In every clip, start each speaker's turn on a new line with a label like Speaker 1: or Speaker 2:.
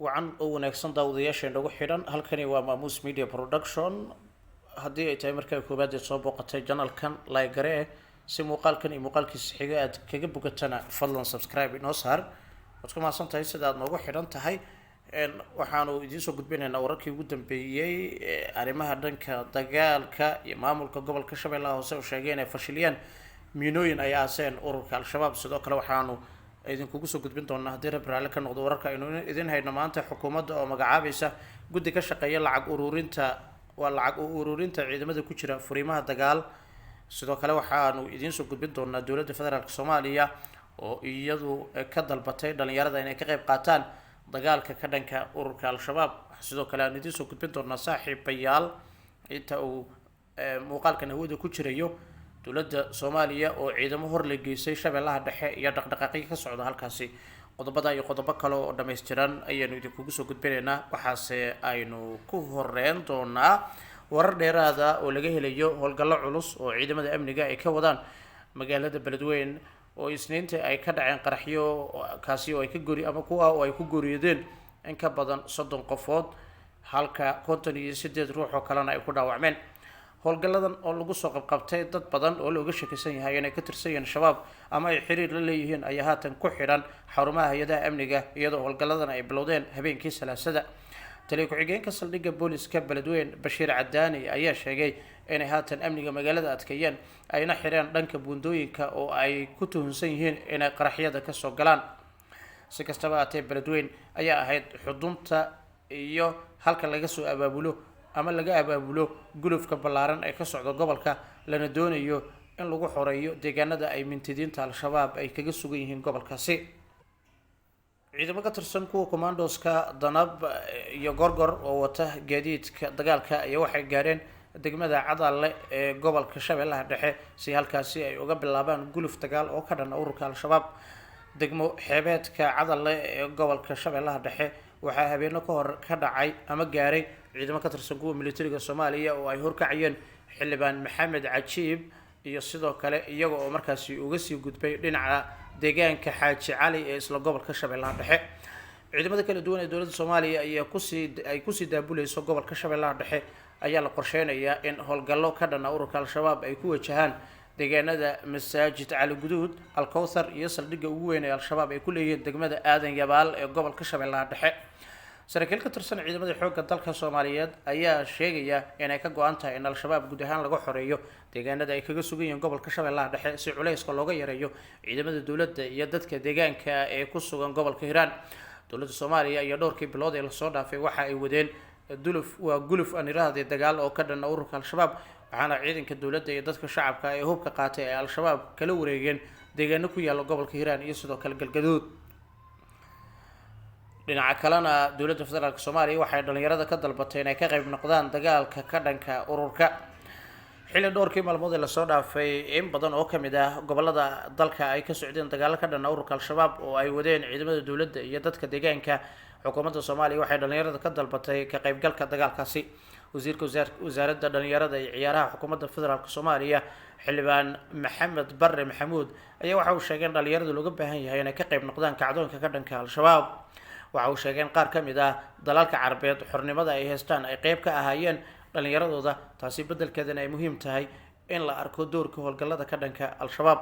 Speaker 1: Wacan oo wanaagsan daawadayaasha inagu xidhan. Halkani waa Maamuus Media Production. Haddii ay tahay markaa koowaad eed soo booqatay channelkan, like garee si muuqaalkan iyo muuqaalkiisa xiga aad kaga bogatana. Fadlan subscribe inoo saar. Waad ku mahadsan tahay sida aad noogu xidhan tahay. Waxaanu idiin soo gudbinaynaa wararkii ugu dambeeyey arrimaha dhanka dagaalka iyo maamulka gobolka Shabeellaha Hoose oo sheegay inay fashiliyeen miinooyin ay aaseen ururka Al-Shabaab. Sidoo kale waxaanu idinkugu soo gudbin doonaa, haddii Rab raalli ka noqdo, wararka aynu idin hayno maanta xukuumadda oo magacaabaysa guddi ka shaqeeya lacag ururinta, waa lacag u ururinta ciidamada ku jira furiimaha dagaal. Sidoo kale waxaanu idiin soo gudbin doonaa dowladda federaalka Soomaaliya oo iyadu ka dalbatay dhalinyarada inay ka qayb qaataan dagaalka ka dhanka ururka Al-Shabaab. Sidoo kale aanu idiin soo gudbin doonaa, saaxiibayaal, inta uu muuqaalkan hawada ku jirayo, dowladda Soomaaliya oo ciidamo hor la geysay Shabeellaha Dhexe iyo dhaqdhaqaaqyo ka socda halkaasi. Qodobada iyo qodobo kale oo dhammaystiran ayaanu idinkugu soo gudbinaynaa. Waxaase aynu ku horeyn doonaa warar dheeraada oo laga helayo howlgallo culus oo ciidamada amniga ay ka wadaan magaalada Beledweyn, oo Isniinta ay ka dhaceen qaraxyo, kaasi oo ay ka gori ama kuwa oo ay ku geeriyoodeen in ka badan 30 qofood, halka 58 ruux oo kalena ay ku dhaawacmeen. Howlgalladan oo lagu soo qabqabtay dad badan oo looga shakisan yahay inay ka tirsan yihiin Shabaab ama ay xiriir la leeyihiin ayaa haatan ku xidhan xarumaha hay-adaha amniga, iyadoo howlgalladan ay bilowdeen habeenkii Salaasada. Taliya ku-xigeenka saldhigga booliska Beledweyn, Bashiir Cadaani, ayaa sheegay inay haatan amniga magaalada adkeeyeen, ayna xireen dhanka buundooyinka oo ay ku tuhunsan yihiin inay qaraxyada kasoo galaan. Si kastaba aatee, Beledweyn ayaa ahayd xudunta iyo halka laga soo abaabulo ama laga abaabulo gulufka ballaaran ee ka socda gobolka, lana doonayo in lagu xoreeyo deegaanada ay mintidiinta Al-Shabaab ay kaga sugan yihiin gobolkaasi. Ciidamo ka tirsan kuwa commandoska Danab iyo Gorgor oo wata gaadiidka dagaalka ayaa waxay gaareen degmada Cadaalle ee gobolka Shabeellaha Dhexe, si halkaasi ay uga bilaabaan guluf dagaal oo ka dhan ururka Al-Shabaab. Degmo xeebeedka Cadalle ee gobolka Shabeellaha Dhexe waxaa habeeno ka hor ka dhacay ama gaaray ciidamo ka tirsan kuwa militariga Soomaaliya oo ay horkacayeen xildhibaan Maxamed Cajiib iyo sidoo kale iyaga oo markaasi uga sii gudbay dhinaca deegaanka Xaaji Cali ee isla gobolka Shabeellaha Dhexe. Ciidamada kala duwan ee dowladda Soomaaliya ayaa kusii ay kusii daabuleyso gobolka Shabeellaha Dhexe ayaa la qorsheynayaa in howlgallo ka dhana ururka Al-Shabaab ay ku wajahaan deegaanada Masaajid Cali Guduud, Alkowthar iyo saldhigga ugu weyn ee Al-Shabaab ay ku leeyihiin degmada Aadan Yabaal ee gobolka Shabeellaha Dhexe. Saraakiil ka tirsan ciidamada xoogga dalka Soomaaliyeed ayaa sheegaya inay ka go-an tahay in Al-Shabaab guud ahaan laga xoreeyo deegaanada ay kaga sugan yihiin gobolka Shabeellaha Dhexe, si culayska looga yareeyo ciidamada dowladda iyo dadka deegaanka ee ku sugan gobolka Hiiraan. Dowladda Soomaaliya iyo dhowrkii bilood ee lasoo dhaafay waxa ay wadeen duluf, waa guluf aan iraahday, dagaal oo ka dhana ururka Al-Shabaab, waxaana ciidanka dowladda iyo dadka shacabka ee hubka qaatay ay Al-Shabaab kala wareegeen deegaano ku yaalla gobolka Hiiraan iyo sidoo kale Galgaduud. Dhinaca kalena, dowladda federaalka Soomaaliya waxay dhalinyarada ka dalbatay inay ka qayb noqdaan dagaalka ka dhanka ururka, xilli dhowrkii maalmood ee lasoo dhaafay in badan oo kamid ah gobolada dalka ay ka socdeen dagaalo ka dhana ururka Al-Shabaab oo ay wadeen ciidamada dowladda iyo dadka deegaanka. Xukuumadda Soomaaliya waxay dhalinyarada ka dalbatay ka qaybgalka dagaalkaasi. Wasiirka wasaaradda dhalinyarada iyo ciyaaraha xukuumadda federaalka Soomaaliya, xildhibaan Maxamed Barre Maxamuud, ayaa waxa uu sheegay in dhalinyarada looga baahan yahay inay ka qayb noqdaan kacdoonka ka dhanka Al-Shabaab. Waxa uu sheegay in qaar ka mid ah dalalka Carabeed xornimada ay haystaan ay qeyb ka ahaayeen dhalinyaradooda, taasi beddelkeedana ay muhiim tahay in la arko doorka howlgallada ka dhanka Al-Shabaab.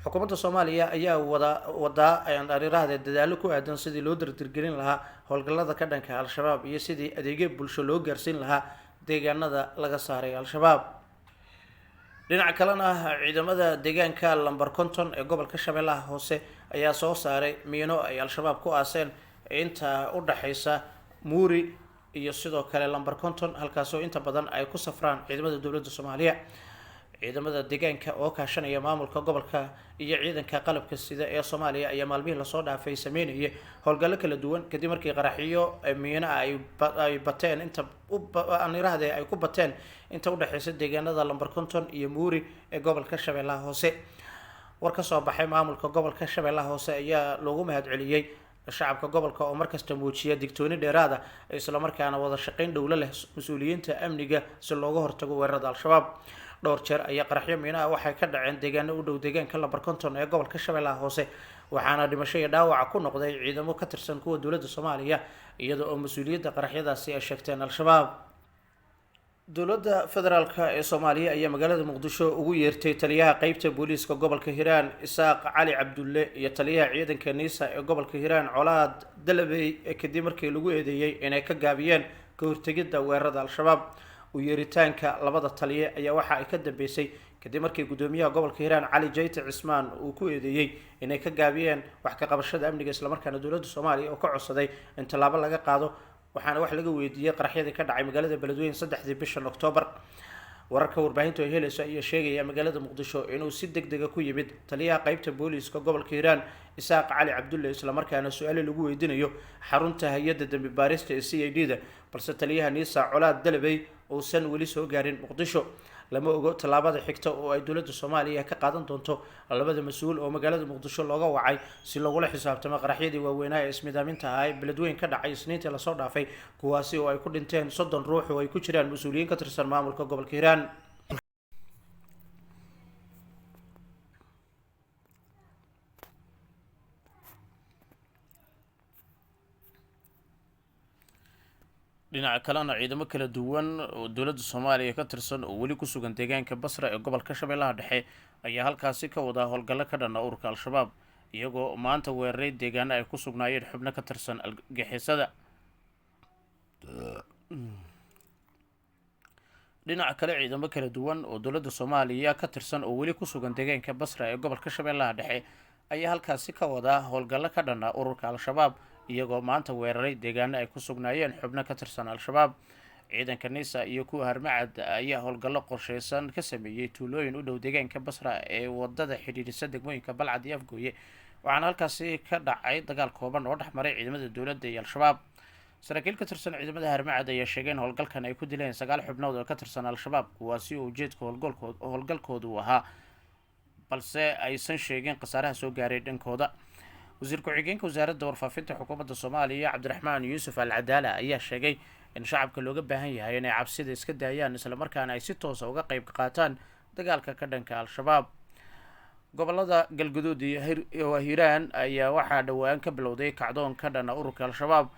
Speaker 1: Xukuumadda Soomaaliya ayaa wada wadaa ariraahde dadaalo ku aadan sidii loo dardargelin lahaa howlgallada ka dhanka Al-Shabaab iyo sidii adeegyo bulsho loo gaarsiin lahaa deegaanada laga saaray Al-Shabaab. Dhinaca kalena, ciidamada deegaanka Lamber 50 ee gobolka Shabeellaha Hoose ayaa soo saaray miino ay Al-Shabaab ku aaseen inta u dhaxaysa Muuri iyo sidoo kale Lamber 50, halkaasoo inta badan ay ku safraan ciidamada dowladda Soomaaliya. Ciidamada deegaanka oo kaashanaya maamulka gobolka iyo ciidanka qalabka sida ee Soomaaliya ayaa maalmihii lasoo dhaafay sameynayay howlgallo kala duwan, kadib markii qaraxyo miino ay bateen inta aan iraahde ay ku bateen inta udhexeysa deegaanada Lamber 50 iyo Muuri ee gobolka Shabeellaha Hoose. War ka soo baxay maamulka gobolka Shabeellaha Hoose ayaa loogu mahadceliyey shacabka gobolka oo markasta muujiya digtooni dheeraada, islamarkaana wada shaqeyn dhowlo leh mas-uuliyiinta amniga si looga hortago weerarada Al-Shabaab. Dhowr jeer ayaa qaraxyo miinaha waxay ka dhaceen deegaano u dhow deegaanka Lamber 50 ee gobolka Shabeellaha Hoose. Waxaana dhimasho iyo dhaawaca ku noqday ciidamo ka tirsan kuwa dowladda Soomaaliya, iyada oo mas-uuliyadda qaraxyadaasi ay sheegteen Al-Shabaab. Dowladda federaalk ee Soomaaliya ayaa magaalada Muqdisho ugu yeertay taliyaha qeybta booliiska gobolka Hiiraan Isaaq Cali Cabdulle iyo taliyaha ciidanka Niisa ee gobolka Hiiraan Colaad Dalabey, kadib markii lagu eedeeyey inay ka gaabiyeen ka hortegidda weerarada Al-Shabaab. U yeeritaanka labada taliye ayaa waxa ay ka dambeysay kadib markii gudoomiyaha gobolka Hiiraan Cali Jayte Cismaan uu ku eedeeyey inay ka gaabiyeen wax ka qabashada amniga, islamarkaana dowladda Soomaaliya oo ka codsaday in tallaabo laga qaado. Waxaana wax laga weydiiyey qaraxyadii ka dhacay magaalada Beledweyne 3-dii bishan Oktoobar. Wararka warbaahintu ay helayso ayaa sheegaya magaalada Muqdisho inuu si deg dega ku yimid taliyaha qeybta booliiska gobolka Hiiraan Isaaq Cali Cabdulle, islamarkaana su-aale lagu weydiinayo xarunta hay-adda dambi baarista ee CID da, balse taliyaha Niisa Colaad Dalabey uusan weli soo gaarin Muqdisho. Lama ogo tallaabada xigta oo ay dowladda Soomaaliya ka qaadan doonto labada mas-uul oo magaalada Muqdisho looga wacay si lagula xisaabtamo qaraxyadii waaweynaa ee ismidaaminta ahaa ee Beledweyn ka dhacay Isniintii lasoo dhaafay, kuwaasi oo ay ku dhinteen 30 ruux oo ay ku jiraan mas-uuliyiin ka tirsan maamulka gobolka Hiiraan. Dhinaca kalena, ciidamo kala duwan oo dowladda Soomaaliya ka tirsan oo weli ku sugan deegaanka Basra ee gobolka Shabeellaha Dhexe ayaa halkaasi ka wadaa howlgallo ka dhana ururka Al-Shabaab, iyagoo maanta weeraray deegaano ay ku sugnaayeen xubno ka tirsan argagixisada. Dhinaca kale, ciidamo kala duwan oo dowladda Soomaaliya ka tirsan oo weli ku sugan deegaanka Basra ee gobolka Shabeellaha Dhexe ayaa halkaasi ka wadaa howlgallo ka dhana ururka Al-Shabaab, iyagoo maanta weeraray deegaano ay ku sugnaayeen xubno ka tirsan Al-Shabaab. Ciidanka Nisa iyo kuwa Harmacad ayaa howlgallo qorsheysan ka sameeyey tuulooyin u dhow deegaanka Basra ee wadada xidhiidhisa degmooyinka Balcad iyo Afgooye. Waxaana halkaasi ka dhacay dagaal kooban oo dhexmaray ciidamada dowladda iyo Al-Shabaab. Saraakiil ka tirsan ciidamada Harmacad ayaa sheegay in howlgalkan ay ku dileen 9 xubnood oo ka tirsan Al-Shabaab, kuwaasi oo ujeedka howlgalkoodu uu ahaa, balse aysan sheegin khasaaraha soo gaaray dhankooda. Wasiir ku-xigeenka wasaaradda warfaafinta xukuumadda Soomaaliya Cabdiraxmaan Yuusuf Al Cadaala ayaa sheegay in shacabka looga baahan yahay inay cabsida iska daayaan, islamarkaana ay si toosa uga qeyb qaataan dagaalka ka dhanka Al-Shabaab. Gobolada Galguduud iyo Hiiraan ayaa waxaa dhowaan ka bilowday kacdoon ka dhana ururka Al-Shabaab,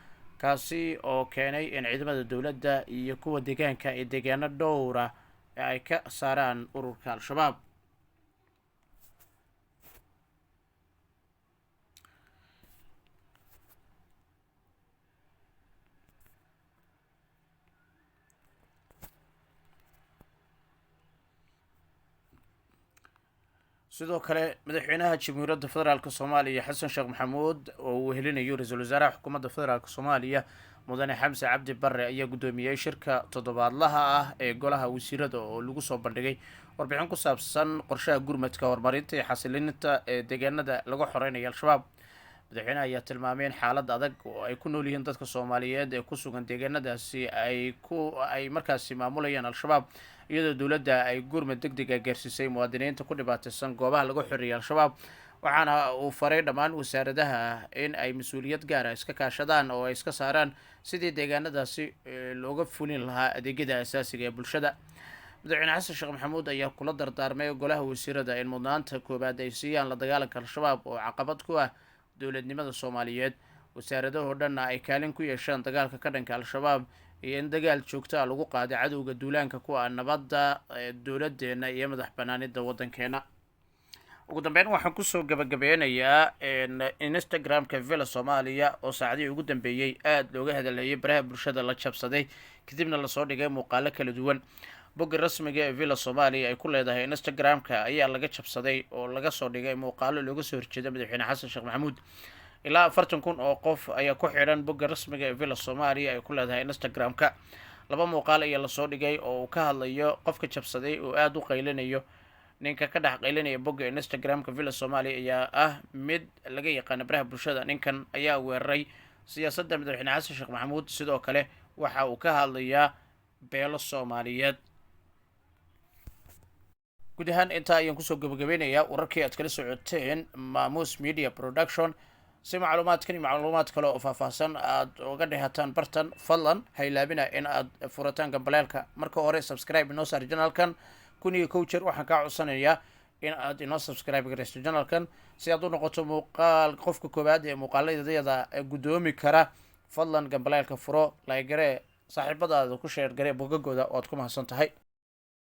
Speaker 1: kaasi oo keenay in ciidamada dowladda iyo kuwa deegaanka ee deegaano dhowra ay ka saaraan ururka Al-Shabaab. Sidoo kale, madaxweynaha Jamhuuriyadda Federaalk Soomaaliya Xasan Sheekh Maxamuud oo uu helinayo ra-iisul wasaaraha xukuumadda federaalk Soomaaliya Mudane Xamse Cabdi Barre ayaa guddoomiyey shirka toddobaadlaha ah ee golaha wasiirada, oo lagu soo bandhigay warbixin ku saabsan qorshaha gurmadka horumarinta iyo xasilinta ee deegaanada lagu xoreynayo Al-Shabaab. Madaxweynaha ayaa tilmaamay in xaalad adag oo ay ku nool yihiin dadka Soomaaliyeed ee ku sugan deegaanadaasi ay markaasi maamulayaan Al-Shabaab, iyadoo dowladda ay gurmad deg deg a gaarsiisay muwaadiniinta ku dhibaataysan goobaha laga xoreeyay Al-Shabaab. Waxaana uu faray dhammaan wasaaradaha in ay mas-uuliyad gaara iska kaashadaan oo ay iska saaraan sidii deegaanadaasi looga fulin lahaa adeegyada asaasiga ee bulshada. Madaxweyne Xasan Sheekh Maxamuud ayaa kula dardaarmay golaha wasiirada in mudnaanta koowaad ay siiyaan la dagaalanka Al-Shabaab oo caqabad ku ah dowladnimada Soomaaliyeed, wasaaradahoo dhanna ay kaalin ku yeeshaan dagaalka ka dhanka Al-Shabaab iyo in dagaal joogto ah lagu qaado cadowga duulaanka ku ah nabadda dowladdeena iyo madax banaanida waddankeena. Ugu dambeyn, waxaan kusoo gabagabeynayaa Instagram-ka Villa Soomaaliya oo saacadihii ugu dambeeyey aada looga hadalhayay baraha bulshada, la jabsaday, kadibna lasoo dhigay muuqaalo kala duwan. Bogga rasmiga ee Villa Soomaaliya ay ku leedahay Instagram-ka ayaa laga jabsaday oo laga soo dhigay muuqaalo looga soo horjeeda madaxweyne Xasan Sheekh Maxamuud. Ilaa 40,000 oo qof ayaa ku xidhan bogga rasmiga ee Villa Soomaaliya ay ku leedahay Instagram-ka. Laba muuqaal ayaa lasoo dhigay oo uu ka hadlayo qofka jabsaday oo aada u qaylinayo. Ninka ka dhex qaylinaya bogga Instagram-ka Villa Soomaaliya ayaa ah mid laga yaqaano baraha bulshada. Ninkan ayaa weeraray siyaasadda madaxweyne Xasan Sheekh Maxamuud. Sidoo kale waxa uu ka hadlayaa beelo Soomaaliyeed. Guud ahaan intaa ayaan kusoo gabagabeynayaa wararkii aad kala socoteen Maamuus Media Production. Si macluumaadkan iyo macluumaad kale oo faahfaahsan aad uga dhehataan bartan, fadlan ha ilaabina in aad furataan gambaleelka. Marka hore subscribe inoo saar channelkan. 1001 jeer waxaan kaa codsanayaa In aad inoo subscribe garaysto channelkan si aad u noqoto muuqaal qofka koowaad ee muuqaaladayada guddoomi kara. Fadlan gambaleelka furo, like garee, saaxiibadaada ku share garee bogagooda. Waad ku mahadsan tahay.